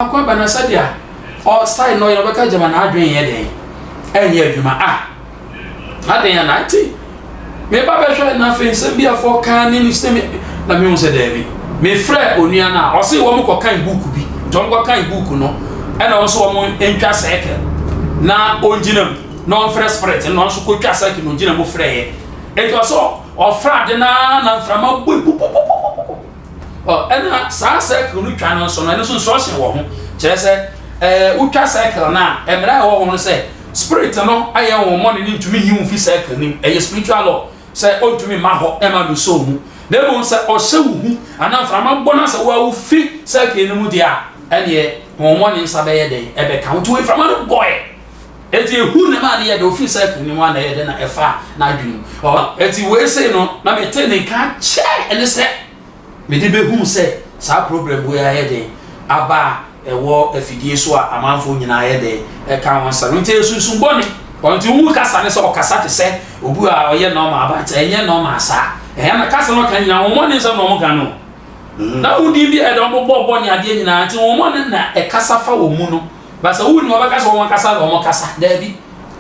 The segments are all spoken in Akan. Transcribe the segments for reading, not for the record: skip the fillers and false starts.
Akɔ aba na sɛdeɛ ɔ style no ɔyɛ no ɔbɛka gyama n'adwene nyɛ dɛn ɛnyɛ adwuma a adɛn a na nti meba bɛhwɛ na afei nsɛm bi afɔ kan ne ne sɛm na mehu sɛ daabi mefrɛ onua no a ɔse wɔn kɔkan book bi nti wɔn kɔkan book no ɛna wɔn nso wɔn ntwa circle na ɔngyina mu na ɔmfrɛ spirit na ɔno nso kɔtwa circle na ɔgyina mu frɛeɛ nti ɔsɛ ɔfrɛ ade naa na mframa bɔ pupupupupu. Ɔ, ɛna saa circle no twa no nso no, ɛno nso instruction wɔ ho. Kyerɛ sɛ, ɛɛ, wotwa circle no a, mmara a ɛwɔ ho no sɛ, spirit no ayɛ wɔn mmɔne no ntumi nyi wo mfi circle no mu. Ɛyɛ spiritual law sɛ ɔntumi mma hɔ mma mmɛsɔ wo mu. Na mmom sɛ ɔhyɛ wo hu anaa mframa bɔ no sɛ wo a wofi circle no mu deɛ a, ɛneɛ honhommɔne nsa bɛyɛ dɛn? Ɛbɛka wo. Nti mframa no bɔe. Enti ehu na ɛmaa no yɛɛ dɛ, ofii circle no mu a na ɛyɛ dɛ na ɛfaa n'adwene mu. Ɔ, enti wei sei no, na metee ne nka kyɛ, ɛne sɛ mede bɛhuu sɛ saa problem wei ayɛ dɛn aba a ɛwɔ afidie so a amanfoɔ nyinaa ayɛ dɛn ɛka ho asɛm. Nti ɛyɛ sunsum bɔne. Ɔ, nti wohu kasa no sɛ ɔkasa te sɛ obi a ɔyɛ normal, but ɛnyɛ normal saa. Ɛhɛn na kasa no ɔka nyinaa, honhommɔne nsɛm na wɔka no. Na wo din bi a ɛde wɔn bobɔ bɔ ne adeɛ nyinaa, nti honhommɔne na ɛkasa fa wɔn mu no. But sɛ wonni wɔbɛka sɛ wɔn ankasa na wɔn kasa. Daabi.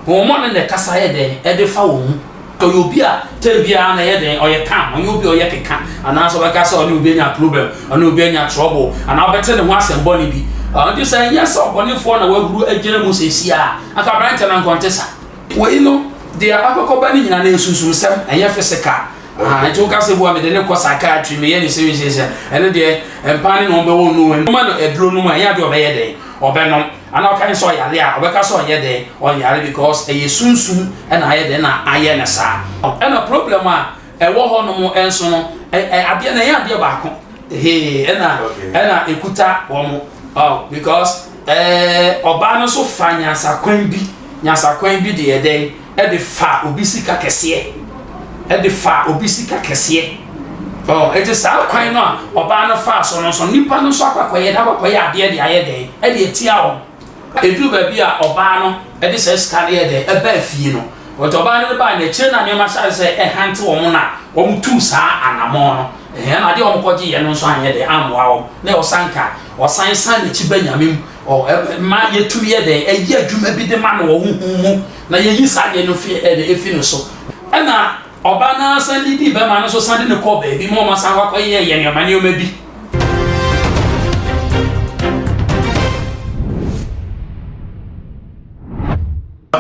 Honhommɔne na ɛkasa yɛ dɛn? Ɛde fa wɔn mu. Ɔyɛ obi a tɛm biara no ɛyɛ dɛn? Ɔyɛ calm. Ɔnyɛ obi a ɔyɛ keka. Anaasɛ ɔbɛka sɛ ɔne obi anya problem, ɔne obi anya trouble, anaa wobɛte ne ho asɛm bɔne bi. Ɔnti sɛ ɛnyɛ sɛ ɔbɔnefoɔ na wahuru agyina mu seesei a, anka aberanteɛ no anka ɔnte saa. Wei no, deɛ akɔkɔba no nyinaa no ɛyɛ sunsumsɛm, ɛnyɛ physical. Ah, nti woka sɛ bua mede ne kɔ psychiatry meyɛ ne sɛ sɛ sɛ ɛno deɛ mpa ne na ɔbɛwɔ no ɛnoma no aduro no mu a ɛnyɛ adeɛ ɔbɛyɛ dɛn ɔbɛnom ana ɔka ne sɛ ɔyare a ɔbɛka sɛ ɔnyɛ dɛn ɔnyare because ɛyɛ sunsum ɛna ayɛ dɛn na ayɛ no saa. Ɛna problem a ɛwɔ hɔ nom nso no adeɛ no ɛnyɛ adeɛ baako hee ɛna ɛna ɛkuta wɔn oh because ɛɛ ɔbaa no nso fa nyansakwan bi nyansakwan bi de yɛ dɛn de fa obi sika kɛseɛ de fa obi sika kɛseɛ ɔ eti saa kwan no a ɔbaa no faa so no nso nipa no nso akɔakɔyɛ de akɔakɔyɛ adeɛ de ayɛ dɛn ɛde atia wɔn eduru baabi a ɔbaa no ɛde saa sika no yɛ dɛn ɛbaa fie no wɔte ɔbaa no de baa n'akyire na nneɛma hyɛ sɛ ɛhante wɔn na wɔn tu saa anamɔn no ɛhɛn na adeɛ wɔn kɔgye yɛ no nso anyɛ dɛn ammoa wɔn na ɔsan ka ɔsan san n'akyi ba nyame mu Ɔ, ɛ, ma yɛtumi yɛ dɛn? Ɛyɛ adwuma bi de ma no wɔ honhom mu, na yɛyi saa adeɛ no fi, ɛ, fi no so. Ɛna ɔbaa no ara san didii bɛrima no so san de no kɔɔ baabi ma wɔasan akɔ akɔyɛ yɛ nneɛma nneɛma bi.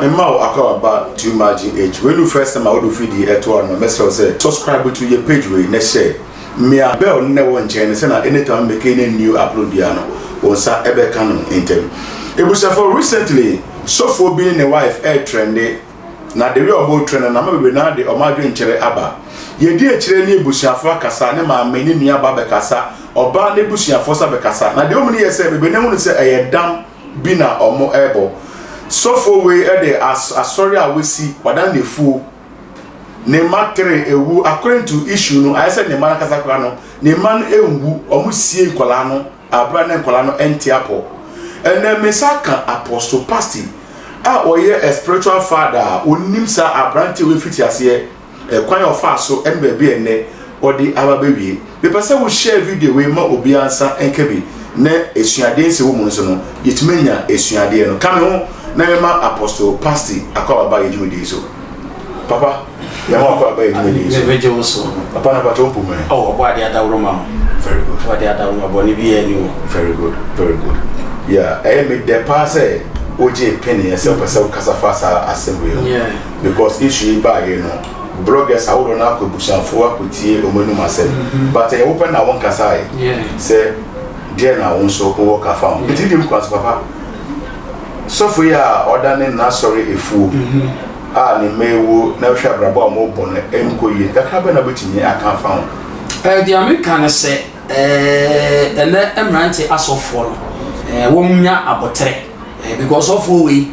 Mema wo akwaaba to Imagine H. Wei ne wo first time a wode wo fidie ɛto ano a, mɛsrɛ wo sɛ subscribe to yɛ page wei na share. Mia bell no na ɛwɔ nkyɛn no sɛna anytime me make any new upload biara no wo nsa ɛbɛka no ntɛm. Ebusuafoɔ recently sɔfoɔ bi ne ne wife ɛretrende na the way ɔmo retrend no nama bebree naa de ɔmo adwenkyerɛ aba. Yɛdi akyire ne ebusuafoɔ akasa ne maame ne nua ba bɛkasa ɔbaa n'ebusuafoɔ nso abɛkasa na deɛ ɔmo ni yɛ sɛ bebree naa hunu sɛ ɛyɛ dam bi na ɔmo ɛrebɔ. Sɔfoɔ wei ɛde as asɔre a wasi wadan n'afuo. Ne mma tere ewu according to issue no ayɛ sɛ ne mma no ankasa koraa no ne mma no enwu wɔn sie nkwadaa no abira ne nkwadaa no nte apɔ. Ɛnɛ me nsa ka Apostle Pasty a ɔyɛ a spiritual father a onim saa aberanteɛ wei fiti aseɛ ɛkwan a ɔfaa so ɛne baabi a ɛnɛ ɔde aba bɛwie. Mepɛ sɛ wo share video wei ma obiara nsa nka bi na asuadeɛ nsɛ wɔ mu no so no yɛtumi anya asuadeɛ no. Ka me ho na mema Apostle Pasty akɔ ababa yɛ dwumadie yi so. Papa, yɛma wakɔ aba yɛ dwumadie yi so. Mebɛgye wo so. Papa na pakyɛ wo mpo mɛ. Oh, ɔbɔ adeɛ adaworo ma wo. Very good. Ɔbɔ adeɛ adaworo ma bɔne bi ani wo. Very good, very good. Yeah, ɛyɛ me dɛ paa sɛ wogye peneɛ sɛ wopɛ sɛ wokasa fa saa asɛm wei ho. Yeah. Because issue yi baayɛ no, bloggers ahodoɔ no akɔ abusuafoɔ akɔtie wɔn anum asɛm. But ɛyɛ wopɛ na wonkasaeɛ. Yeah. Sɛ deɛ na wo nso wowɔ ka fa ho. Nti di nkwa so papa. Sɔfo yi a ɔdane n'asɔre efuo a ne mma awuo na wohwɛ abrabɔ a wɔrebɔ no ɛnkɔ yie no, kakra bɛn na wobɛtumi aka afa ho? Deɛ meka ne sɛ, ɛnɛ mmerante asɔfoɔ no, wɔn nya aboterɛ because sɔfoɔ wei,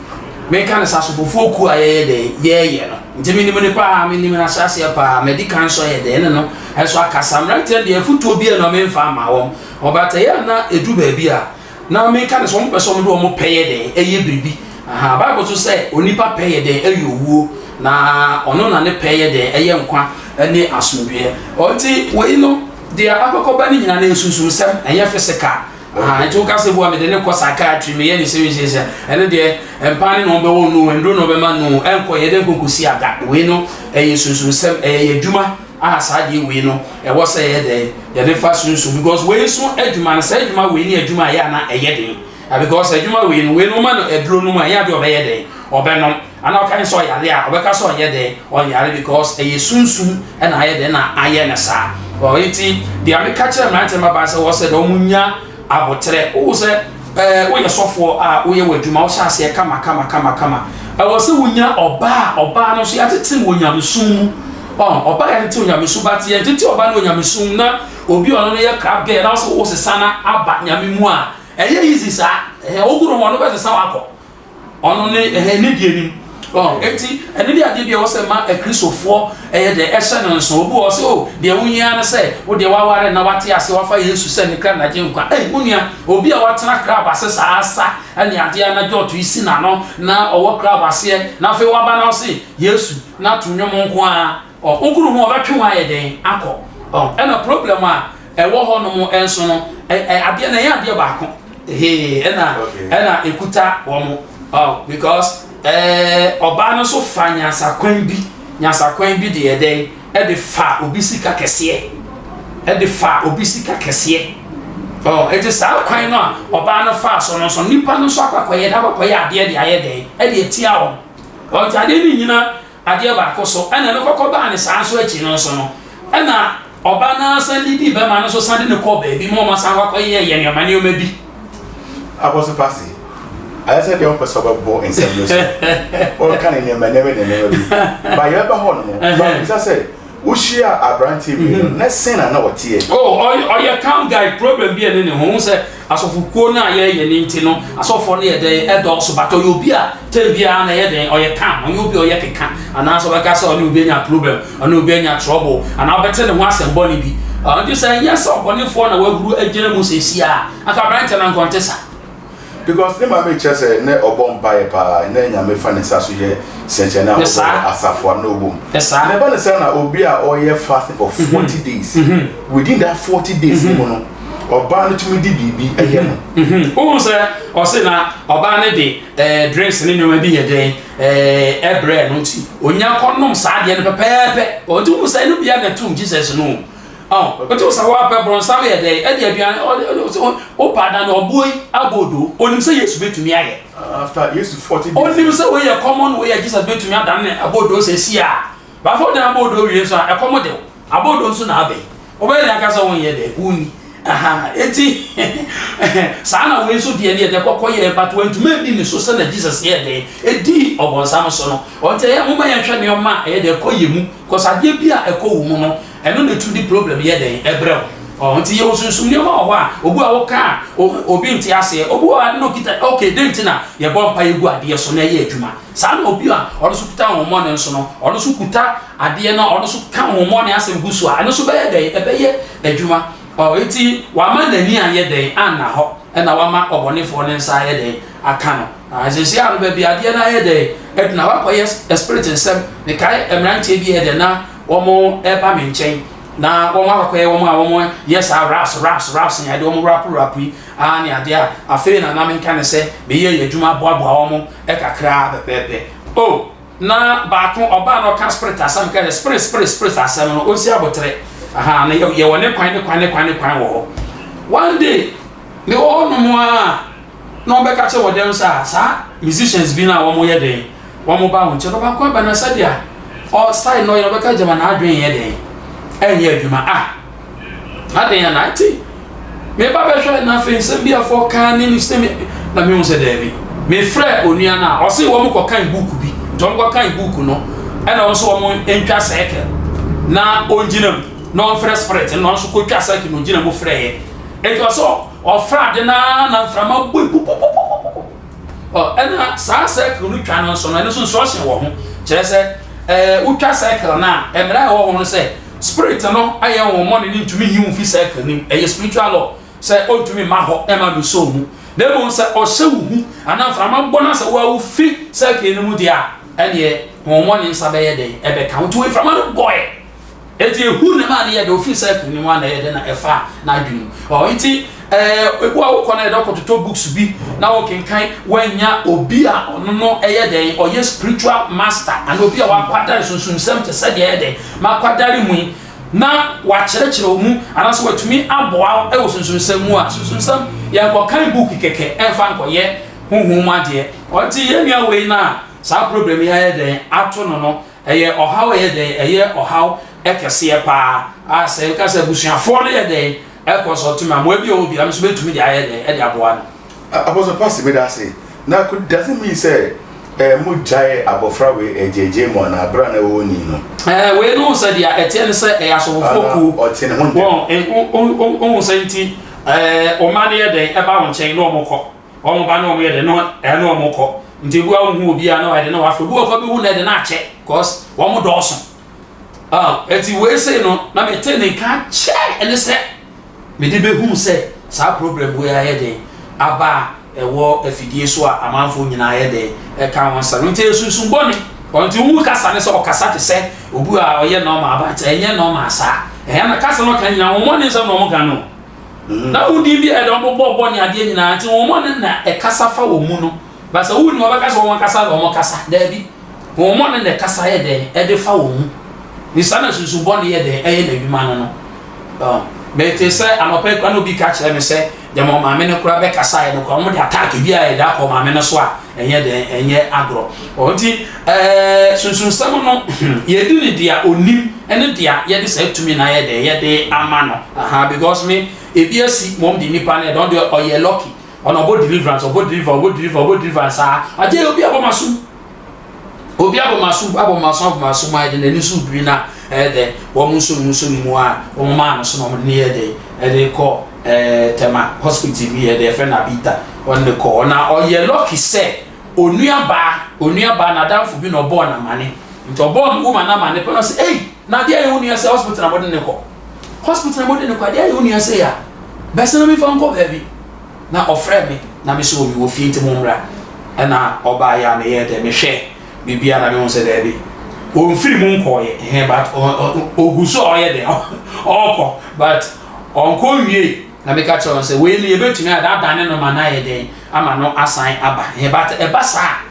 meka ne sɛ asɔfofoɔ kuo a yɛyɛ dɛ yɛyɛ no, nti menim no paa, menim no ahyɛaseɛ paa, madi kan nso ayɛ dɛ ɛne no nso akasa. Mmeranteɛ deɛ afotuo bi a na memfa ama wɔn, but ɛyɛ a na ɛdu baabi a na meka ne sɛ wɔn pɛ sɛ wɔn de wɔn pɛ yɛ dɛn ɛyɛ biribi. Aha, Bible so sɛ onipa pɛ yɛ dɛn ɛyɛ owuo, na ɔno na ne pɛ yɛ dɛn ɛyɛ nkwa ne asomdwoeɛ. Ɔnti wei no deɛ akɔkɔba no nyinaa no yɛ sunsumsɛm, ɛnyɛ physical. Ah, nti woka sɛ bua mede ne kɔ psychiatry, meyɛ ne sɛ ɛno deɛ mpa ne na ɔbɛwɔ no, nduro na ɔbɛma no, ɛnkɔ yɛ dɛ nkɔnkɔsi aga. Wei no ɛyɛ sunsumsɛm, ɛyɛ yɛ adwuma a saa deɛ wei no ɛwɔ sɛ yɛ dɛ yɛde fa sunsum, because wei nso adwuma no, saa adwuma wei ne adwuma a ɛyɛ ana ɛyɛ den. Ah, because adwuma wei no ma no aduro no mu a, ɛyɛ adeɛ ɔbɛyɛ dɛn ɔbɛnom, ana ɔka sɛ ɔyare a, ɔbɛka sɛ ɔnyɛ dɛn ɔnyare, because ɛyɛ sunsum ɛna ayɛ dɛn na ayɛ no saa. Ɔ nti deɛ meka kyerɛ mmeranteɛ mmabaa sɛ wɔ sɛ dɛ ɔmo nya abotrɛ, wowo sɛ woyɛ sɔfoɔ a woyɛ wɔ adwuma, wohyɛ aseɛ kama kama kama kama, ɛwɔ sɛ wonya ɔbaa a ɔbaa no nso yɛatete wɔ nyamesom mu. Ɔbaa yɛatete wɔ nyamesom, but yɛntete ɔbaa no wɔ nyamesom na obi a ɔno no yɛ club girl na wɔsɛ wosesa na aba Nyame mu a, ɛyɛ easy saa. Ɛhɛ wogoro ho, ɔno bɛsesa wakɔ ɔno ne ɛhɛ ne deɛ nim. Eti ɛno de adeɛ bi a ɛwɔ sɛ ma akristofoɔ ɛyɛ dɛ ɛhyɛ no nso. Obi wɔ sɛ o deɛ wohia no sɛ wo deɛ waware na wate ase wafa Yesu sɛ ne kra nagye nkwa. Ɛy, wo nua, obi a watena club ase saa asa ɛne adeɛ anadwo ɔto yi si n'ano na ɔwɔ club aseɛ, na afei waba na ɔse Yesu na to nnwom nko a ɔ nkuru ho, ɔbɛtwe wɔn ayɛ dɛn akɔ. Ɛna problem a ɛwɔ hɔ nom nso no, ɛ ɛ adeɛ na ɛyɛ adeɛ baako hee ɛna ɛna ekuta wɔn because ɔbaa no nso fa nyansakwan bi de yɛ dɛn ɛde fa obi sika kɛseɛ, ɛde fa obi sika kɛseɛ. Eti saa kwan no a ɔbaa no fa so no nso, nipa no nso akɔkɔyɛ de akɔkɔyɛ adeɛ de ayɛ dɛn ɛde etia wɔn. Ɔnti adeɛ no nyina adeɛ baako so, ɛna ɛno kɔkɔ baa ne saa nso akyi no nso no, ɛna ɔbaa no asan didi bɛrima no nso san de ne kɔ baabi ma ɔma san akɔyɛ yɛ nneɛma bi. Apostle Pasi, ayɛ sɛ deɛ wopɛ sɛ ɔbɛbɔ nsɛm no so, ɔka ne nneɛma bi ba yɛbɛba hɔ no mo ba bisa sɛ wohyia aberanteɛ bi no na sɛn na ɔteɛ? Oh, ɔyɛ calm guy. Problem bi ɛne ne ho sɛ asɔfokuo no a yɛyɛ ne nti no, asɔfoɔ no yɛ dɛn ɛdɔɔso, but ɔyɛ obi a tɛm biara na ɛyɛ dɛn ɔyɛ calm. Ɔyɛ obi a ɔyɛ keka anaasɛ ɔbɛka sɛ ɔne obi anya problem, ɔne obi anya trouble, anaa ɔbɛte ne ho asɛm bɔne bi. Ɔnti sɛ ɛnyɛ sɛ ɔbɔnefoɔ na wahuru agyina mu sɛsi a, anka aberanteɛ no nkɔnte sa. Because ne maame kyerɛ sɛ ne ɔbɔ mpaeɛ paa ne Nyame fa ne nsa so yɛ sɛnkyɛnne a ɔbɔ asafo a na ɔwɔ mu. Saa. Na ɛba ne sɛ na obi a ɔyɛ fasting for 40 days, within that 40 days ne mu no, ɔbaa no tumi di biribi ɛyɛ no. Wohu sɛ ɔse na ɔbaa no de drinks ne nneɛma bi yɛ dɛn ɛbrɛ no, nti onya kɔnom saa adeɛ no pɛpɛɛpɛ. Ɔnti wohu sɛ ɛno bia na tum Jesus no. Ɔ ɔnti wo sɛ woapɛ borɔnsam yɛ dɛn ɛde aduane wopa da no ɔboɔ yi abɔ odo, onim sɛ Yesu bɛtumi ayɛ. After Yesu 40 days. Onim sɛ wei yɛ common wei yɛ Jesus bɛtumi adane ne abɔ odo sɛ si a baafo dan abɔ odo wie nso a, ɛkɔm de wo, abɔ odo nso na abɛn wobɛyɛ deɛ aka sɛ wonyɛ dɛ wonni aha. Eti saa na wei nso deɛ ne yɛde kɔkɔ yɛ, but wantumi adi ne so sɛ na Jesus yɛ dɛ edi ɔbɔnsam so no. Ɔnti ɛyɛ moma yɛnhwɛ nneɛma a ɛyɛ dɛ ɛkɔ yɛ mu, cause adeɛ bi a ɛkɔ wo mu no, ɛno na etu di problem yɛ dɛn ɛbrɛ wo. Ɔ nti yɛ osunsun nneɛma wɔ hɔ a obi a wɔka a obi nte aseɛ, obi wɔ ade na okita. Okay, den ti na yɛbɔ mpa yɛ gu adeɛ so na ɛyɛ adwuma saa, na obi a ɔno nso kuta ahommɔne nso no, ɔno nso kuta adeɛ na ɔno nso ka ahommɔne asɛm gu so a, ɛno nso bɛyɛ dɛn ɛbɛyɛ adwuma. Ɔ eti wama n'ani anyɛ dɛn anna hɔ, ɛna wama ɔbɔnefoɔ ne nsa ayɛ dɛn aka no. Asese ano baabi adeɛ no ayɛ dɛn ɛduna wakɔyɛ spirit nsɛm. Mekae mmeranteɛ bi yɛ dɛn na wɔn ɛba me nkyɛn na wɔn akɔkɔyɛ wɔn a wɔn yɛ saa raps raps raps ne adeɛ, wɔn rap rap yi aa ne adeɛ a afei na nam nka ne sɛ meyɛ yɛ adwuma boaboa wɔn ɛkakra pɛpɛɛpɛ o. Na baako ɔbaa na ɔka spirit asɛm ka sɛ spirit spirit spirit asɛm no, ɔnsi abotere aha na yɛwɔ ne kwan ne kwan ne kwan ne kwan wɔ hɔ. One day mewɔ hɔ nom a, na wɔbɛka kyerɛ wɔ dɛm sɛ saa musicians bi na wɔn yɛ den wɔn ba wɔn nkyɛn na baako aba na sɛdeɛ ɔ style no ɔyɛ, ɔbɛka gyama n'adwene yɛ den ɛnyɛ adwuma. Ah, adan a na nti meba bɛhwɛ na afei nsɛm bi afɔ kan ne ne sɛm na mehu sɛ daabi. Mefrɛ onua no a ɔse wɔn kɔ kan book bi, nti wɔn kɔ kan book no, ɛna wɔn nso wɔn ntwa circle na ɔngyina mu na ɔmfrɛ spirit na ɔno nso kɔtwa circle na ɔgyina mu frɛ yɛ. Nti ɔsɛ ɔfrɛ ade naa na mframa bɔ pupupupupu. Ɔ ɛna saa circle no twa no nso no, ɛno nso instruction wɔ ho, kyerɛ sɛ wotwa circle no a, mmerɛ a ɛwɔ ho no sɛ spirit no ayɛ wɔn mmɔne ne ntumi nyi wo fi circle no mu. Ɛyɛ spiritual law sɛ ɔntumi mma hɔ ɛma no so mu, na mmom sɛ ɔhyɛ wo hu anaa mframa bɔ no sɛ wo fi circle no mu deɛ a, ɛneɛ wɔn mmɔne nsa bɛyɛ dɛn ɛbɛka wo. Nti mframa no bɔɛ. Eti ehu na ɛmaa no yɛ dɛ ofii circle no mu a na ɛyɛ dɛ na ɛfaa n'adwene mu. Ɔ nti ɛɛ ebu a wokɔ na yɛ dɛ wokɔtotɔ books bi na wokenkan woannya obi a ɔno no ɛyɛ dɛn ɔyɛ spiritual master anaa obi a wakwadare sunsumsɛm te sɛ deɛ ɛyɛ dɛn makwadare mu yi na wakyerɛkyerɛ wo mu anaasɛ watumi aboa wo wɔ sunsumsɛm mu a sunsumsɛm yɛnkɔkan book kɛkɛ ɛmfa nkɔyɛ honhom mu adeɛ. Ɔnti yɛn nua wei no a saa problem yi ayɛ dɛn ato no no Ɛyɛ ɔhaw a ɛyɛ dɛn? Ɛyɛ ɔhaw kɛseɛ paa a sɛ nka sɛ abusuafoɔ no yɛ dɛn ɛkɔ so ɔtumi amoa bi a ɔwɔ bi a nso bɛtumi de ayɛ dɛn ɛde aboa no. Apostle Pastor meda ase. Na does it mean sɛ eh, mo gyae abɔfra wei ɛgyegye mu anaa berɛ a na ɛwɔ ni no? Eh, wei no sɛ deɛ ɛteɛ ne sɛ ɛyɛ asɔfofoɔ kuo. Ɔte ne ho ntɛm. Wɔn ohun sɛ nti ɛɛ ɔma no yɛ dɛn ɛba wɔn nkyɛn na wɔn kɔ. Wɔn ba na wɔn yɛ dɛ na ɛne wɔn kɔ. Nti ebi a wohu obi a na wɔayɛ dɛ na wɔafrɛ. Obi wɔ kɔ bi hu na ɛde na akyɛ cause wɔn dɔɔso. Ah, eti wei sei no na me te ne nka kyɛ ɛne sɛ mede bɛhu sɛ saa problem wei ayɛ den aba a ɛwɔ afidie so a amanfoɔ nyinaa yɛ den ɛka ho asɛm. Nti esunsum bɔne. Ɔnti wohu kasa ne sɛ ɔkasa te sɛ obi a ɔyɛ normal but ɛnyɛ normal saa. Ɛhɛn na kasa no ɔka nyinaa wɔn mmɔne nsɛm na wɔn ka no. Na wo din bi a ɛde wɔn bɔ bɔ ne adeɛ nyinaa nti wɔn ne na ɛkasa fa wɔn mu no. Ba sɛ wonni wɔbɛka sɛ wɔn ankasa na wɔn kasa. Daabi. Wɔn ne na ɛkasa yɛ dɛn ɛde fa wɔn mu. Ne saa na sunsun bɔne yɛ dɛn ɛyɛ n'adwuma no no. Ɔ mete sɛ anɔpa yi koraa na obi ka kyerɛ me sɛ deɛ ma ɔmaame no koraa bɛkasaeɛ no koraa wɔn de attack bi a yɛde akɔ ɔmaame no so a ɛnyɛ dɛn ɛnyɛ agorɔ. Ɔ nti ɛɛ sunsunsɛm no yɛdi ne deɛ onim ɛne deɛ yɛde saa tumi na yɛ dɛn yɛde ama no. Aha because me ebi asi wɔn de nipa no yɛ dɛn ɔno deɛ ɔyɛ lucky ɔno ɔbɔ deliverance ɔbɔ deliverance ɔbɔ deliverance ɔbɔ deliverance saa agye obi abɔ ma so. Obi abɔ m'aso abɔ m'aso abɔ m'aso mu ayɛ dɛ n'ani so biri na ɛyɛ dɛ wɔn nso mu nso ne mu a wɔn maa no so na wɔn de ne yɛ dɛ ɛde kɔ ɛɛ Tema hospital bi yɛ dɛ yɛfrɛ no Abita wɔn de kɔ na ɔyɛ lucky sɛ onua baa onua baa n'adamfo bi na ɔbɔɔ n'amane nti ɔbɔɔ no woman n'amane pɛ na ɔsɛ ei na adeɛ ayɛ wo nua sɛ hospital na wɔde ne kɔ hospital na wɔde ne kɔ adeɛ ayɛ wo nua sɛ ya bɛsɛ na mefa nkɔ baabi. Na ɔfrɛɛ me na me so mewɔ fie nti mommra. Ɛna ɔbaeɛ a meyɛɛ dɛ mehwɛɛ biribiara na mehu sɛ daabi ɔmfiri mu nkɔɔeɛ ɛhɛn but ɔgu so a ɔyɛ dɛ ɔrekɔ but ɔnkɔ nwie na meka kyerɛ wɔn sɛ wei no yɛbɛtumi adane no ma no ayɛ dɛn ama no asan aba ɛhɛn but ɛba saa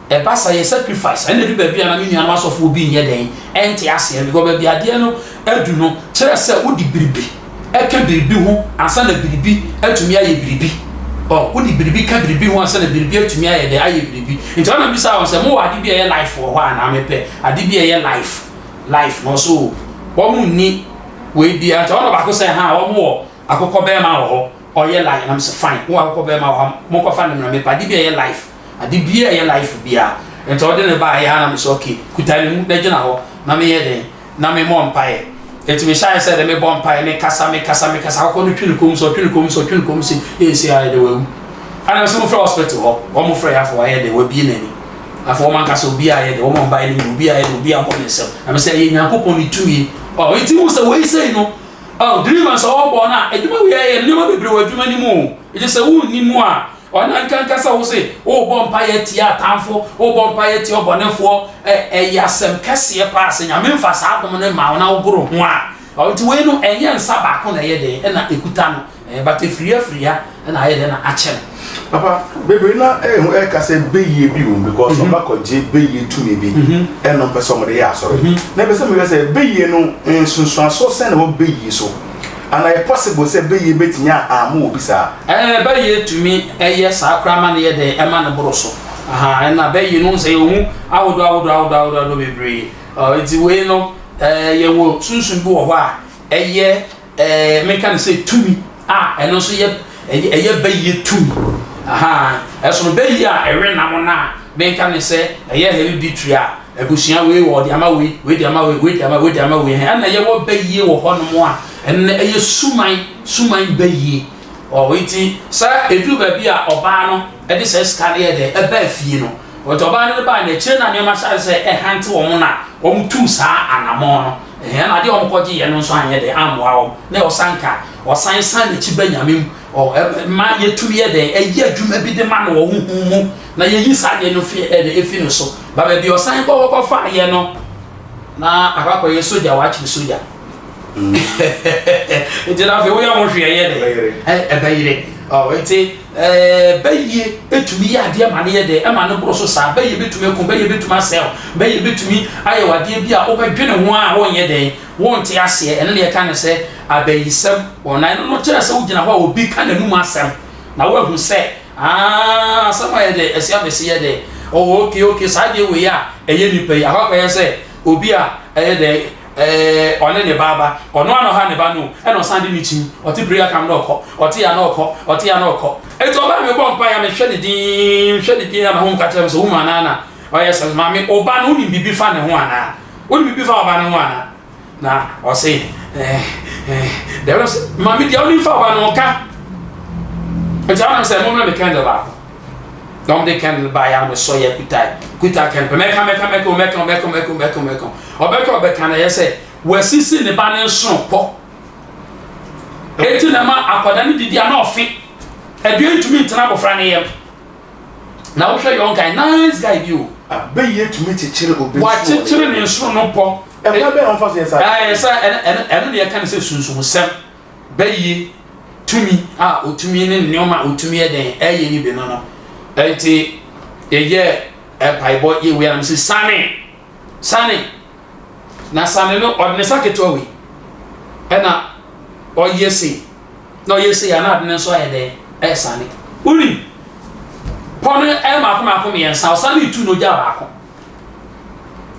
Ɛba saa yɛ sacrifice ɛna edu baabi a na me nuanom asɔfoɔ bi nyɛ dɛn ɛnte aseɛ because baabi adeɛ no adu no kyerɛ sɛ wode biribi ɛka biribi ho ansa na biribi atumi ayɛ biribi ɔ wode biribi ka biribi ho ansa na biribi atumi ayɛ dɛn ayɛ biribi nti ɔna bisa wɔn sɛ mowɔ ade bi a ɛyɛ life wɔ hɔ anaa mepɛ ade bi a ɛyɛ life life na ɔso wɔn nni wei bia nti ɔna baako sɛ ha wɔn wɔ akokɔ bɛrima wɔ hɔ ɔyɛ life na mesɛ fine wowɔ akokɔ bɛrima wɔ hɔ monkɔfa ne mmara mepɛ ade bi a ɛyɛ life Ade biaa ɛyɛ life biaa. Nti ɔde no baeɛ a na me sɛ okay kuta ne mu na gyina hɔ na me yɛ dɛn na me mɔ mpaeɛ. Nti me hyɛɛ sɛ dɛ me bɔ mpaeɛ me kasa me kasa me kasa akokɔ no twe ne kɔn mu sɛ ɔtwe ne kɔn mu sɛ ɔtwe ne kɔn mu sɛ ee sei ayɛ dɛ wawu. Ana me sɛ mo frɛ hospital hɔ wɔn frɛ yɛ afɔ wayɛ dɛ wabie n'ani. Afɔ wɔn ankasa obiaa ayɛ dɛ wɔn a ɔbaeɛ no nyina obiaa ayɛ dɛ obiaa bɔ ne nsam. Na me sɛ ɛyɛ Nyankopɔn ne tumi. Ɔ nti wohu sɛ wei sei no ɔ deliverance a ɔbɔ no a adwuma wei ayɛ nneɛma bebree wɔ adwuma no mu o. Nti sɛ wonni mu a Ɔno nkanka sɛ wo se worebɔ mpaeɛ atia atamfo, worebɔ mpaeɛ atia ɔbɔnefoɔ, ɛ, ɛyɛ asɛm kɛseɛ paa sɛ Nyame mfa saa adom no mma wo na wogoro ho a. Ɔ, nti wei no ɛnyɛ nsa baako na ɛyɛ dɛn ɛna ɛkuta no, ɛ, but ɛfiri afiri ha ɛna ayɛ dɛn na akyɛ no. Papa, bebree na ɛho ɛka sɛ bɛyie bi wom because ɔba kɔgye bɛyie tumi bi ɛna ɔmpɛ sɛ ɔmode yɛ asɔre. Na ɛpɛ sɛ mehwɛ sɛ bɛyie no nsunsuansoɔ sɛn na ɛwɔ bɛyie so? Ana ɛyɛ possible sɛ bɛyie bɛtumi ahaamo obi saa? Ɛɛ bɛyie tumi yɛ saa koraa ma no yɛ dɛn ɛma no boro so ahaa ɛna bɛyie no wohu sɛ yɛwɔ mu ahodoɔ ahodoɔ ahodoɔ ahodoɔ ahodoɔ bebree ɔ nti wei no ɛɛ yɛwɔ sunsum bi wɔ hɔ a ɛyɛ ɛɛ menka no sɛ tumi a ɛno nso yɛ ɛyɛ ɛyɛ bɛyie tumi ahaa ɛsono bɛyie a ɛwe nam no a menka no sɛ ɛyɛ hereditary a Abusua wei wɔ ɔde ama wei, wei de ama wei, wei de ama wei de ama wei. Ɛna yɛwɔ bayie wɔ hɔnom a ɛno ɛyɛ suman, suman bayie. Ɔ nti sɛ ɛduru baabi a ɔbaa no ɛde sɛ sika no yɛ dɛ ɛbaa fie no. Nti ɔbaa no de baa no akyire na nneɛma hyɛ sɛ ɛhante wɔn na wɔn tuu saa anamɔn no. Ɛhɛn na adeɛ a wɔn kɔgye yɛ no nso anyɛ dɛ ammoa wɔn. Na ɔsan ka ɔsan san n'akyi ba Nyame mu. Ɔ ɛma yɛtumi yɛ dɛ ɛyɛ adwuma bi de ma no wɔ honhom mu na yɛyi saa adeɛ no fi ɛde efi no so. Ba baabi a ɔsan kɔ hɔ kɔfaeɛ no, Na akɔ akɔyɛ sogya wakyere sogya. Nti na afei woyɛ ho hwee ɛyɛ dɛ ɛbɛyere. Nti bɛyie ɛtumi yɛ adeɛ ma no yɛ dɛ ɛma no boro so saa. Bɛyie bɛtumi aku, bɛyie bɛtumi asɛe, bɛyie bɛtumi ayɛ adeɛ bi a wobɛdwene ho a wonyɛ dɛn wonte aseɛ. Ɛno na yɛka no sɛ abayisɛm. Na ɛno no kyerɛ sɛ wogyina hɔ a obi ka n'anum asɛm na woahu sɛ aa asɛm a yɛ dɛ ɛsi abɛsi yɛ dɛ. Oh, okay, okay, saa deɛ wei a ɛyɛ nipa yi akɔ akɔyɛ sɛ obi a ɛyɛ dɛ ɛɛ ɔne ne ba aba, ɔno ano ha ne ba no, ɛna ɔsan de ne kyin, ɔte prayer camp na ɔkɔ, ɔte ya na ɔkɔ, ɔte ya na ɔkɔ. Eti ɔbaa mi bɔ mpa ya mehwɛ ne din, hwɛ ne din ama ho ka kyerɛ me sɛ wo anaa na ɔyɛ sɛ maame ɔba no wonim biribi fa ne ho anaa, wonim biribi fa ɔba no ho anaa. Na ɔse ɛɛ ɛɛ dɛm sɛ maame deɛ wonim fa ɔba no ka. Nti ɔnam sɛ mo mmerɛ me candle baako. Na wɔde candle ba ya me sɔ yɛ kuta kuta candle mɛka mɛka mɛka mɛka mɛka mɛka mɛka mɛka ɔbɛka ɔbɛka na yɛ sɛ wɔasisi ne ba ne nsono pɔ. Eti na ma akwadaa no didi a na ɔfe aduane ntumi ntena abɔfra ne yam. Na wohwɛ young guy, nice guy bi o. Abɛyie tumi kyekyere obi nsono. Wakyekyere ne nsono no pɔ. Ɛkwan bɛn na wɔfa so yɛ saa? Ɛɛ sɛ ɛno ɛno ɛno na yɛka no sɛ sunsumsɛm. Bɛyie tumi a otumi ne nneɛma a otumi yɛ dɛn ɛyɛ ne bi no no. Ɛnti yɛyɛ mpaebɔ yɛ wei anam sɛ sane sane na sane no ɔde ne nsa ketewa wei ɛna ɔyɛ sei na ɔyɛ sei a na ade no nso ayɛ dɛn ɛsane. Wonim pɔ no ɛyɛ mako mako mmiɛnsa, ɔsane tu na ogya baako,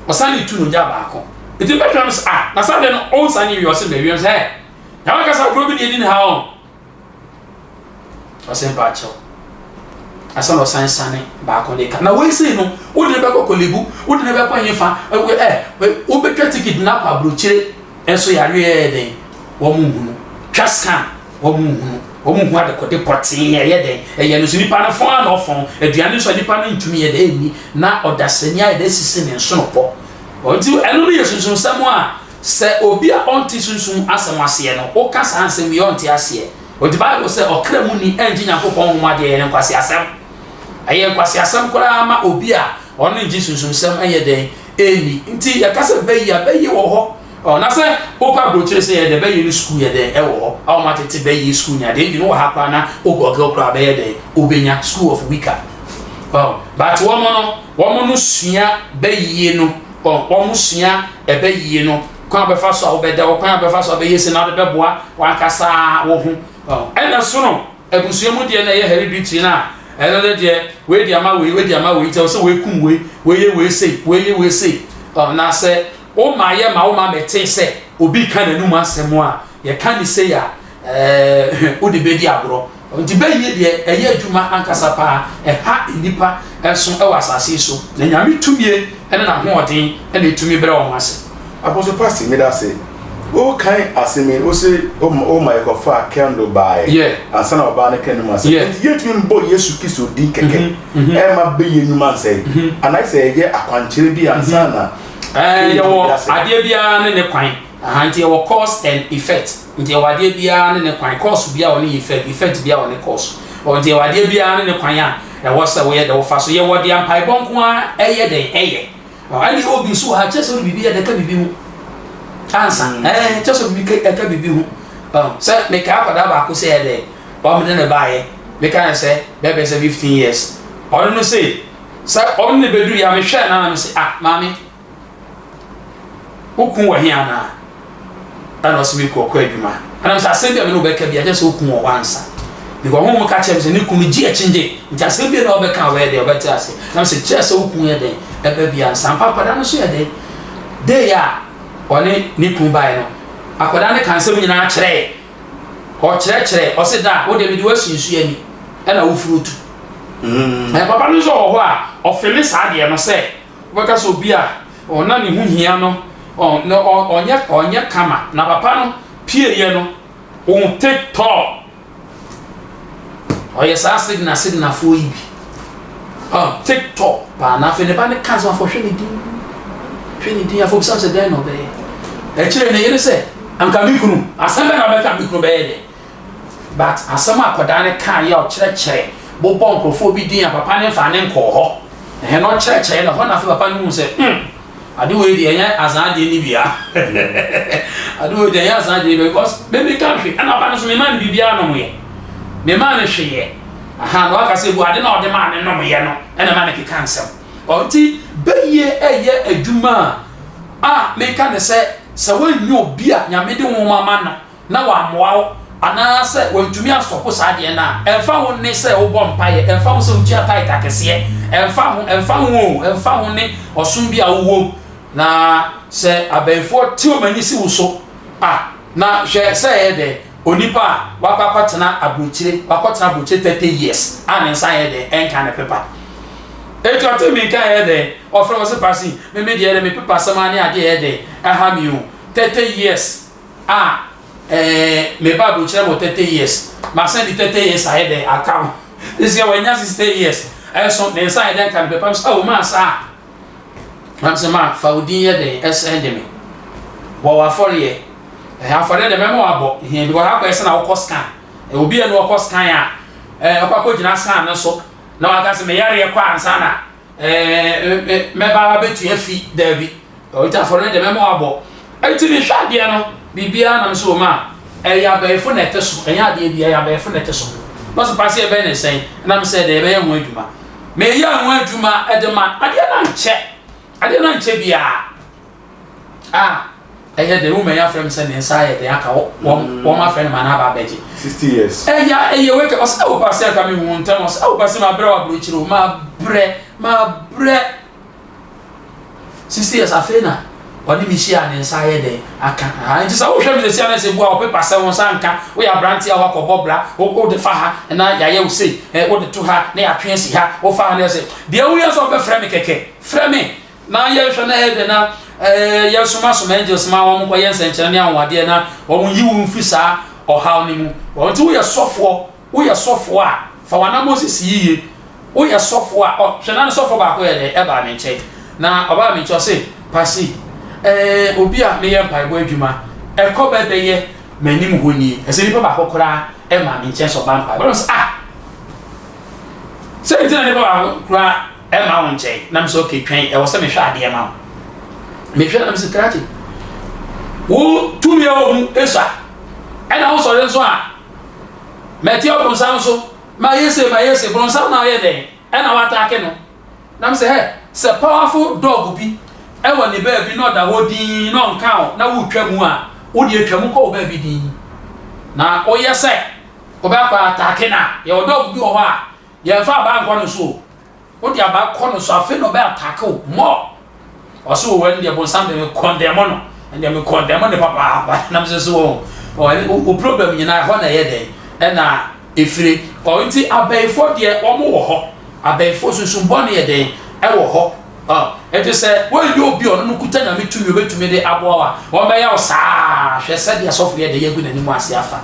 ɔsane tu na ogya baako. Nti bɛtwa no sɛ ah na sade no ɔnsane wie, ɔsɛ bɛwie sɛ ɛ na wakasa kuro bi na ɛdi ne ha ɔ ɔsɛ mpa akyɛw asa na ɔsan sane baako de ka na wei sei no wode ne bɛkɔ Korle-Bu, wode ne bɛkɔ hefa ɛ wobɛtwa tikiti na akɔ aburokyire nso yareɛ dɛn wɔn nhunu, twa scan wɔn nhunu, wɔn nhu adekode pɔtee ɛyɛ dɛn ɛyɛ no so nipa no fɔn a na ɔfɔn aduane nso a nipa no ntumi yɛ dɛn ɛnni na ɔdasani ayɛ dɛ sisi ne nsono pɔ. Nti ɛno no yɛ sunsumsɛm a sɛ obi a ɔnte sunsum asɛm aseɛ no woka saa nsɛm yi ɔnte aseɛ. Nti Bible sɛ ɔkra mu ni ɛngye Nyankopɔn honhom adeɛ ɛyɛ no nkwaseasɛm. Ɛyɛ nkwaseasɛm koraa ma obi a ɔno ngye sunsumsɛm ɛnyɛ dɛn ɛnni. Nti yɛka sɛ bɛyi a bɛyi wɔ hɔ. Ɔ na sɛ wokɔ aburokyire sɛ yɛ dɛ bɛyi no sukuu yɛ dɛn ɛwɔ hɔ a wɔn atete bɛyi sukuu nya deɛ even wɔ ha koraa na wogɔgel koraa bɛyɛ dɛn wobɛnya school of wicca. Ɔ but wɔn no wɔn no sua bɛyie no ɔ wɔn sua ɛbɛyie no kwan a bɛfa so a wobɛda wɔ kwan a bɛfa so a bɛyɛ si na wode bɛboa wankasa wo ho. Ɔ ɛna sono abusua mu deɛ na ɛyɛ hereditary no a ɛno ne deɛ wei de ama wei, wei de ama wei, nti ɛwɔ sɛ wei kum wei, wei yɛ wei sei, wei yɛ wei sei. Ɔ na sɛ wo ma yɛ ma wo ma mɛtee sɛ obi ka n'anum asɛm a yɛka ne sei a ɛɛ wode bɛdi agorɔ. Nti bɛyie deɛ ɛyɛ adwuma ankasa paa, ɛha nnipa nso wɔ asase yi so, na Nyame tumie ne n'ahoɔden na ɛtumi brɛ wɔn ase. Apostle Pasty meda ase. Wo kan asem yi wo se wo ma yɛ kɔ faa candle baaɛ ansa na ɔbaa no ka anum asem. Nti yɛ ntumi mbɔ Yesu Kristo din kɛkɛ ɛma bɛyɛ nwuma nsɛe anaa sɛ yɛyɛ akwankyerɛ bi ansa na. Ɛɛ yɛwɔ adeɛ biara ne ne kwan. Aha nti yɛwɔ cause and effect. Nti yɛwɔ adeɛ biara ne ne kwan. Cause biara wɔ ne effect, effect biara wɔ ne cause. Ɔ nti yɛwɔ adeɛ biara ne ne kwan a ɛwɔ sɛ woyɛ dɛ wofa so. Yɛwɔ deɛ mpaebɔ nko ara ɛyɛ dɛn ɛyɛ. Ɔ ɛne yɛwɔ bi nso wɔ ha kyerɛ sɛ wode biribi yɛ dɛ ɛka biribi ho ansa. Ɛɛ kyerɛ sɛ biribi ɛka biribi ho. Ɔ sɛ mekae akwadaa baako sɛ yɛ dɛ wɔn de ne baeɛ. Meka ne sɛ bɛbɛ sɛ 15 years. Ɔno no se sɛ ɔno ne bɛduru yɛ a mehwɛɛ no na me se ah maame wo kun wɔ he anaa? Ɛna ɔse me kun ɔkɔ adwuma. Ɛna mesɛ asɛm bi a me ne wobɛka bi akyɛ sɛ wo kun wɔ hɔ ansa. Because honhom ka kyerɛ me sɛ ne kun no gye akyingye. Nti asɛm bi a na ɔbɛka a ɔbɛyɛ dɛn ɔbɛte ase. Na mesɛ kyerɛ sɛ wo kun yɛ dɛn ɛba bi ansa. Ampa akwadaa no nso yɛ dɛn. Day a ɔne ne kun baeɛ no akwadaa no ka nsɛm nyinaa kyerɛɛ. Ɔkyerɛkyerɛ ɔse da wo deɛ mede wo asi nsuo ani ɛna wofiri otu. Mm. Papa no nso wɔ hɔ a ɔfele saa deɛ no sɛ Wobɛka sɛ obi a na ne ho hia no, na ɔnyɛ ɔnyɛ kama, na papa no pieeɛ no, ohun take tall. Ɔyɛ saa signal signalfoɔ yi bi. Oh, take tall paa. Na afei ne ba no ka sɛ afɔ hwɛ ne din, hwɛ ne din. Afɔ bisa sɛ dɛn na ɔbɛyɛ. Akyire ne yere sɛ, anka me kunu, asɛm bɛn na ɔbɛka me kunu bɛyɛ dɛ. But asɛm a akwadaa no kaeɛ a ɔkyerɛkyerɛ bobɔ nkurɔfoɔ bi din a papa no mfaa ne nkɔɔ hɔ. Ɛhɛn na ɔkyerɛkyerɛ na hɔ na afei papa no hu sɛ hmm. Ade wei deɛ ɛnyɛ asan adeɛ ni bia. Ade wei deɛ ɛnyɛ asan adeɛ ni bia because me me ka hwee ɛna ɔba no so me maa no biribiara nom yɛ. Me maa no hwee yɛ. Aha na waka sɛ bu ade na ɔde maa me nom yɛ no ɛna ma me keka nsɛm. Ɔnti bɛyie ɛyɛ adwuma a a meka ne sɛ sɛ woanyɛ obi a Nyame de nwoma ma no na wammoa wo anaasɛ wantumi astɔpo saa adeɛ no a, ɛmfa ho ne sɛ wobɔ mpaeɛ, ɛmfa ho sɛ wotua tithe akɛseɛ, ɛmfa ho, ɛmfa ho o, ɛmfa ho ne ɔsom bi a wowɔ mu, na sɛ abayifoɔ te wɔn ani si wo so a, na hwɛ sɛ ɛyɛ dɛ, onipa a wakɔ akɔtena aburokyire, wakɔtena aburokyire 30 years a ne nsa yɛ dɛ, ɛnka ne pepa. Eti ɔte me nka ɛyɛ dɛ, ɔfrɛ wɔ se pasi, me me deɛ dɛ me pepa asɛm a ne adeɛ ɛyɛ dɛ, ɛha me o, 30 years. a eh, me ba aburokyerɛ wɔ 30 years masan di 30 years ayɛ dɛ aka ho sisi a wanya 60 years ɛso ne nsa ayɛ dɛ nka ne pɛpɛ sɛ ɔma asa a nam sɛ ma fa wo din yɛ dɛn ɛsɛn de me bɔ wɔ afɔreɛ ɛhɛ afɔreɛ deɛ mɛma wabɔ hɛn because akɔyɛ sɛ na wokɔ scan obi a na ɔkɔ scan a ɛɛ ɔkɔ akɔgyina scan no so na waka sɛ meyareɛ kɔ ansa na ɛɛ mɛba abɛtua fi daabi ɔnti afɔre no deɛ mɛma wabɔ ɛnti mehwɛ adeɛ no biribiara nam so ma ɛyɛ abɛɛfo na ɛte so ɛnyɛ adeɛ bi ɛyɛ abɛɛfo na ɛte so na ɔsɛ paase ɛbɛyɛ ne sɛn ɛnam sɛ deɛ ɛbɛyɛ ho adwuma meyɛ ho adwuma ɛde ma adeɛ no ankyɛ adeɛ no ankyɛ biara a ɛyɛ dɛ woman yi afrɛ me sɛ ne nsa ayɛ dɛn aka wɔn wɔn afrɛ no ma no aba abɛgye. 60 years. Ɛyɛ ɛyɛ wei kɛ ɔsɛ ɛwɔ paase anka mi hu ntɛm ɔsɛ ɛwɔ paase ma brɛ wɔ aburokyire o ma brɛ ma brɛ 60 years afei na ɔne mi hyia ne nsa ayɛ dɛn aka ha nti sɛ wohwɛ mi sɛ sia na sɛ bu a ɔpepa sɛ wɔn nsa nka woyɛ aberante a wakɔbɔ bra wode fa ha na yɛayɛ wo sei wode to ha na yɛatwe asi ha wofa ha na yɛ sɛ deɛ woyɛ sɛ wobɛfrɛ me kɛkɛ frɛ me Na yɛnhwɛ na ɛyɛ dɛ na yɛsomasoma angels ma wɔn kɔyɛ nsɛnkyerɛnne ne anwanwadeɛ na wɔn yi wo mfiri saa ɔhaw no mu. Wɔn nti woyɛ sɔfoɔ, woyɛ sɔfoɔ a, fa w'anammɔn sisi yiye. Woyɛ sɔfoɔ a, ɔ, hwɛ na ne sɔfoɔ baako yɛ dɛ ɛbaa me nkyɛn. Na ɔbaa me nkyɛn ɔse, Pasi, ɛɛ, obi a meyɛ mpaebɔ adwuma, ɛkɔ bɛbɛyɛ m'anim hɔ nie. Ɛsɛ nipa baako koraa ɛmaa me nkyɛn sɛ ɔba mpaebɔ. Ɛna ɔse, ah, sɛ nti na nipa baako koraa ɛma wo nkyɛn na mesɛ okay twɛn ɛwɔ sɛ mehwɛ adeɛ ma wo mehwɛ na mesɛ krakye wo tumi a wɔ mu esua ɛna wo sɔre nso a mɛte ɔbronsam so ma yɛ se ma yɛ se bronsam na ɔyɛ dɛn ɛna wataake no na mesɛ hɛ sɛ powerful dog bi ɛwɔ ne baabi na ɔda hɔ din na ɔnka wo na wotwa mu a wode atwa mu kɔ wo baabi din na woyɛ sɛ wobɛkɔ ataake no a yɛwɔ dog bi wɔ hɔ a Yɛnfa abaa nkɔ no so o. Wode abaa kɔ no so afei na ɔbɛ attack wo more. Ɔse o ɛno deɛ bonsam deɛ me condemn no. Ɛno deɛ me condemn no papaapa. Nam sɛ so wɔn o problem nyinaa ɛhɔ na ɛyɛ dɛn ɛna efire. Ɔ nti abɛɛfoɔ deɛ wɔn wɔ hɔ. Abɛɛfoɔ sunsun bɔne yɛ dɛn ɛwɔ hɔ. Ɔ nti sɛ wɔnyɛ obi a ɔno no kuta Nyame tumi obetumi de aboa wo a wɔn bɛyɛ wo saa. Hwɛ sɛdeɛ sɔfo yɛ dɛ yɛgu n'anim ase afa.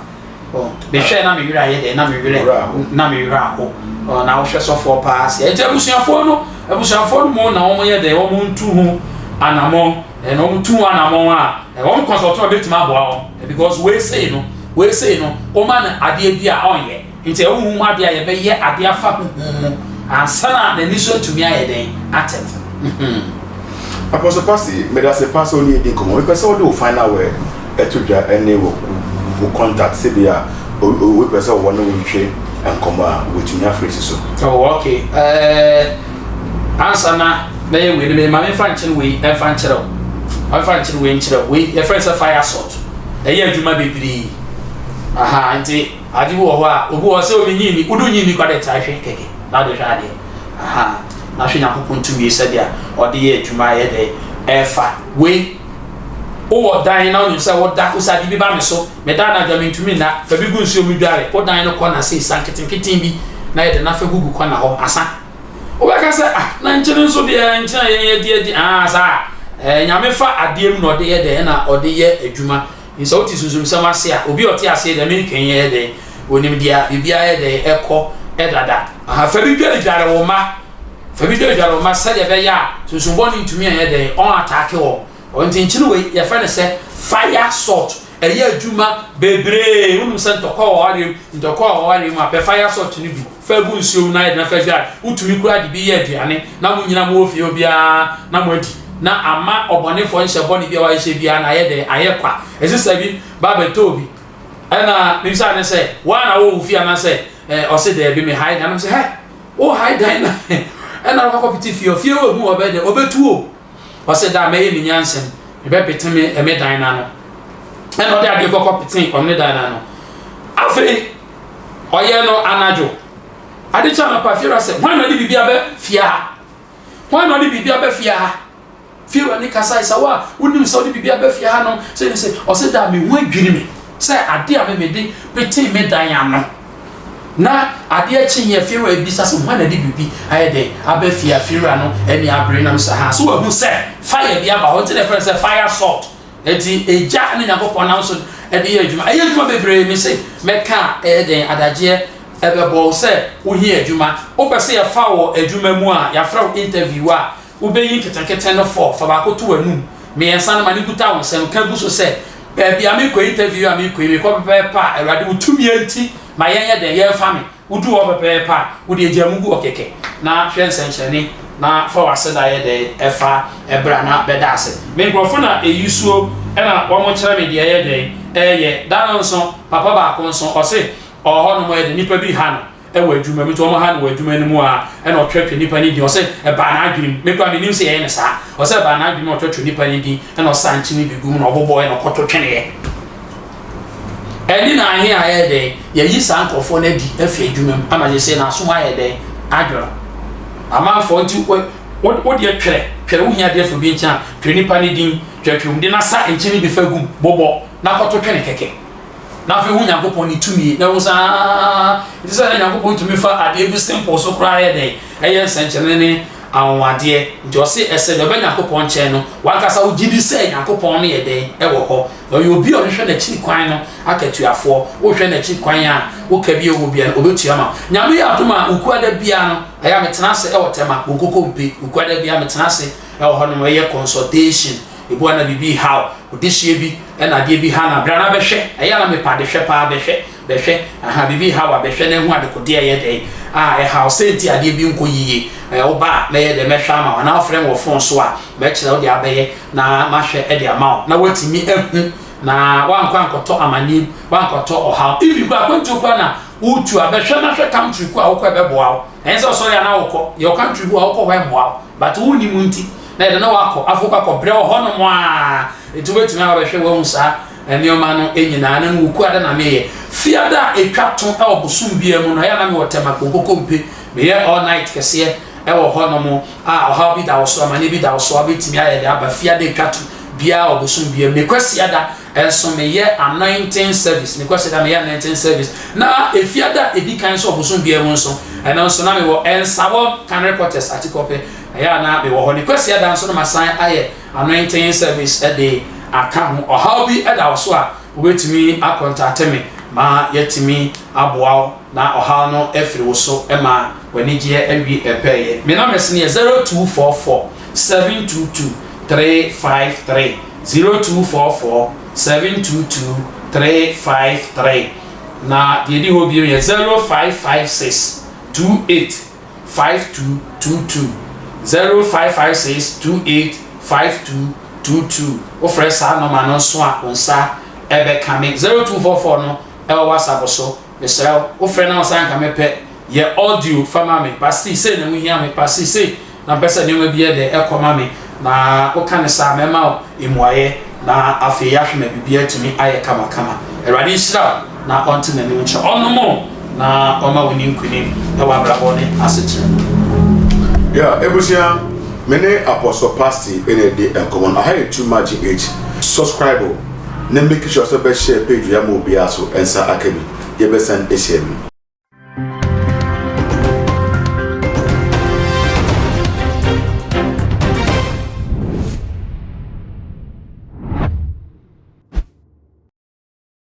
Oh, mehwɛ na me werɛ ayɛ dɛ na me werɛ na me werɛ aho. Oh, na wohwɛ sɔfoɔ paa sɛ ɛnti abusuafoɔ no abusuafoɔ no mu na wɔn yɛ dɛ wɔn ntu ho anamɔn ɛna wɔn tu ho anamɔn a wɔn kɔnsɔlto a bɛtumi aboa wɔn because wei sei no wei sei no wɔn ma no adeɛ bi a ɔnyɛ. Nti ɛwɔ honhom mu adeɛ a yɛbɛyɛ adeɛ afa honhom mu ansa na n'ani so atumi ayɛ dɛn atɛt. Apostle Passy, medase paa sɛ wo ne yɛn di nkɔmmɔ. Mepɛ sɛ wode wo final word to dwa ne wo wo contact sɛ bi a obi pɛ sɛ wɔne wo ntwe nkɔmmɔ a wɔtumi afrɛ si so. Oh, okay. Eh, ansa na mɛyɛ wei no, me ma memfa nkyene wei ɛmfa nkyerɛ wo. Memfa nkyene wei nkyerɛ wo. Wei yɛfrɛ no sɛ fire salt. Ɛyɛ adwuma bebree. Aha, nti Ade bi wɔ hɔ a, obi wɔ hɔ sɛ obi nyi nni, wode nyi nni kwa de taa hwɛ kɛkɛ, na wode hwɛ adeɛ. Aha, na hwɛ Nyankopɔn tumi sɛdeɛ ɔde yɛ adwuma yɛ dɛ ɛfa. Wei, wowɔ dan na wonim sɛ woda, wo sɛ ade bi ba me so, meda anadwo a mentumi nna, fa bi gu nsuo mu dware, wo dan no kɔna sei, sa nketenketen bi na yɛ dɛ na fa gugu kɔna hɔ, asa. Wobɛka sɛ, ah, na nkyene nso deɛ, nkyene a yɛn yɛdi adi, ah, saa, eh, Nyame fa adeɛ mu na ɔde yɛ dɛ, ɛna ɔde yɛ adwuma. Nti sɛ wote sunsumsɛm ase a, obi a ɔte aseɛ deɛ menka yi yɛ dɛn, onim deɛ biribiara yɛ dɛn ɛkɔ dada. Aha, fa bi dwaredware wo mma, fa bi dwaredware wo mma sɛdeɛ ɛbɛyɛ a sunsum bɔne ntumi anyɛ dɛn, ɔn ataake wɔn. Ɔnti nkyene wei yɛfrɛ no sɛ fire salt, ɛyɛ adwuma bebree. Wonim sɛ ntɔkwa wɔ awareɛ mu, ntɔkwa wɔ awareɛ mu a, pɛ fire salt no bi fa gu nsuo mu na ayɛ dɛn fa dware. Wotumi koraa de bi yɛ aduane na mo nyina mowɔ fie obiara na moadi. Na ama ɔbɔnefoɔ nhyɛ bɔne bi a wahyehyɛ biara no ayɛ dɛn? Ayɛ kwa. Ɛsɛ sɛ bi ba bɛtɔ obi. Ɛna mebisa ne sɛ, woa na wowɔ wo fie anaasɛ eh, ɔse daabi me hae dan. Na mesɛ, hɛ, wo hae dan na ɛna wokɔkɔ pete fie hɔ. Fie wɔ hu ɔbɛyɛ dɛn? Ɔbɛtu o. Ɔse da mɛyɛ me nyansam, mebɛpete me me dan no ano. Ɛna ɔde adeɛ kɔkɔ pete ɔno ne dan no ano. Afei ɔyɛ no anadwo. Ade kye anɔpa fiewura sɛ, hwan na ɔde biribi aba fie ha? Hwan na ɔde biribi aba fie ha? Fiewura ne kasae sɛ, wo a wonim sɛ wode biribi aba fie ha no, sɛ ne sɛ, ɔsɛ da me ho adwiri me sɛ ade a me mede petee me dan ano. Na adeɛ kyeeɛ fiewura bisa sɛ hwan na de biribi ayɛ dɛn aba fie a fiewura no ani abere nam sɛ ha so wahu sɛ fire bi aba hɔ nti na ɛfrɛ no sɛ fire salt. Enti egya ne Nyankopɔn nam so de yɛ adwuma. Ɛyɛ adwuma bebree, mese mɛka a ɛyɛ dɛn adagyeɛ ɛbɛbɔ wo sɛ wohia adwuma. Wopɛ sɛ yɛfa wo adwuma mu a, yɛafrɛ wo interview a, wobɛyi nketenkete no fɔ, fa baako to w'anum, mmiɛnsa no ma no nkuta wo nsam, ka gu so sɛ, baabi a merekɔ interview a merekɔ yi, merekɔ pɛpɛɛpɛ a, Awurade wo tumi nti ma yɛnyɛ dɛn, yɛmfa me. Wodu hɔ pɛpɛɛpɛ a, wo deɛ gyaa mu gu hɔ kɛkɛ na hwɛ nsɛnkyerɛnne na fa w'aseda yɛ dɛn fa bra na bɛda ase. Me nkurɔfo na eyi suo na wɔkyerɛ me deɛ ɛyɛ dɛn ɛyɛ. Da no nso, papa baako nso, ɔse ɔwɔ hɔ nom ɔyɛ dɛn, nnipa bi ha no wɔ adwuma mu, nti wɔn ha no wɔ adwuma no mu a, ɛna ɔtwerɛtwerɛ nnipa no din, ɔse ɛbaa n'adwene mu, me koraa mennim sɛ yɛyɛ no saa, ɔse ɛbaa n'adwene mu na ɔtwerɛtwerɛ nnipa no din, ɛna ɔsaa nkyene bi gu mu na ɔbobɔeɛ na ɔkɔto tweneɛ. Ɛnde na ahe ayɛ dɛn? Yɛayi saa nkurɔfoɔ no adi afi adwuma mu ama seesei no asom ayɛ dɛn? Adwo no. Amanfoɔ nti wo wo deɛ twerɛ, twerɛ wohia adeɛ firi obi nkyɛn a, twerɛ nipa no din, twerɛtwerɛ mu de na sa nkyene bi fa gu mu, bobɔ na kɔto twene kɛkɛ. Na afei hu Nyankopɔn ne tumi na hu sɛ aa nti sɛ na Nyankopɔn tumi fa adeɛ bi simple so koraa yɛ dɛn? Ɛyɛ nsɛnkyerɛnne ne anwanwadeɛ. Nti ɔse ɛsɛ deɛ ɔbɛ Nyankopɔn nkyɛn no, wankasa wogye di sɛ Nyankopɔn no yɛ dɛn? Ɛwɔ hɔ. Ɔyɛ obi a ɔhwehwɛ n'akyiri kwan no akatuafoɔ. Wohwɛ n'akyiri kwan a, wo ka bi a ɛwɔ biara no, ɔbɛtua ama wo. Nyame yɛ adom a, Wukuada biara no, ɛyɛ a metena ase wɔ Tema, Bonkokompe. Wukuada biara metena ase wɔ hɔnom yɛ consultation. Ebi wɔ hɔ a na biribi reha wo, odehyeɛ bi na adeɛ bi ha no a, bra na bɛhwɛ. Ɛyɛ a na mepɛ adehwɛ paa, bɛhwɛ, bɛhwɛ. Aha, biribi reha wo a, bɛhwɛ na hu adekodeɛ a ɛyɛ dɛn a ɛha wo. Sɛ nti adeɛ bi nkɔ yie. Woba a, mɛyɛ dɛn, mɛhwɛ ama wo. Anaa wofrɛ me wɔ phone so a, mɛkyerɛ wo deɛ abɛyɛ. na mahwɛ de ama wo na woatumi ahu na woankɔ ankɔtɔ amanneɛ mu, woankɔtɔ ɔhaw. Even koraa akwantuo koraa na wotu a, bɛhwɛ na hwɛ country ko a wokɔ ɛbɛboa wo. Ɛnyɛ sɛ ɔsɔre a na wokɔ, yɛwɔ country bi wɔ a wokɔ hɔ ɛmmoa wo, but wonni mu nti na yɛde na wakɔ, afei wokɔ akɔbrɛ wɔ hɔnom a, nti wobɛtumi aba bɛhwɛ woahu saa nneɛma no nyinaa. Na no wuku ada na meyɛ. Fiada a ɛtwa to wɔ bosom biara mu no, ɛyɛ a na mewɔ Tema Konkokompe, meyɛ all night kɛseɛ wɔ hɔnom. a ɔhaw bi da wo so, amanneɛ bi da wo so a, wobɛtumi ayɛ de aba fie ada ɛtwa to biara wɔ bosom biara mu. Ne Kwasiada nso meyɛ anointing service. Ne Kwasiada meyɛ anointing service. Na efiada a ɛdi kan nso wɔ bosom biara mu nso, ɛno nso na mewɔ Nsawam Canary Quarters Atikɔpɛ. Ɛyɛ a na mewɔ hɔ. Ne Kwasiada nso na masan ayɛ anointing service de aka ho. Ɔhaw bi da wo so a, wobɛtumi akɔntate me ma yɛatumi aboa wo na ɔhaw no afiri wo so ma w'anigyeɛ awie pɛyɛ. Me numbers no yɛ 0244 722 353, 0244 722 353. Na deɛ ɛdi hɔ bio yɛ 0556 28 5222, 0556 28 5222. Wofrɛ saa nɔma no nso a, wo nsa ɛbɛka me. 0244 no ɛwɔ WhatsApp so. Mesrɛ wo, wofrɛ na wo nsa nka me pɛ, yɛ audio fa ma me. Pastor, sei na ɛho hia me. Pastor, sei na mpɛ sɛ nneɛma bi yɛ dɛ ɛkɔ ma me. Na woka no saa a, mɛma wo mmuaeɛ na afei yɛahwɛ ma biribiara atumi ayɛ kamakama. Awurade nhyira wo na ɔnte n'anim nkyerɛ wo. Ɔnnom wo na ɔmma wo nni nkonim wɔ abrabɔ ne asetena mu. Yeah, ebusua, me ne Apostle Pasty na ɛdi nkɔmmɔ no. Aha yɛ Too Much GH. Subscribe o, na make sure sɛ bɛ share page yi ama obiara so nsa aka bi. Yɛbɛsan ahyia bio.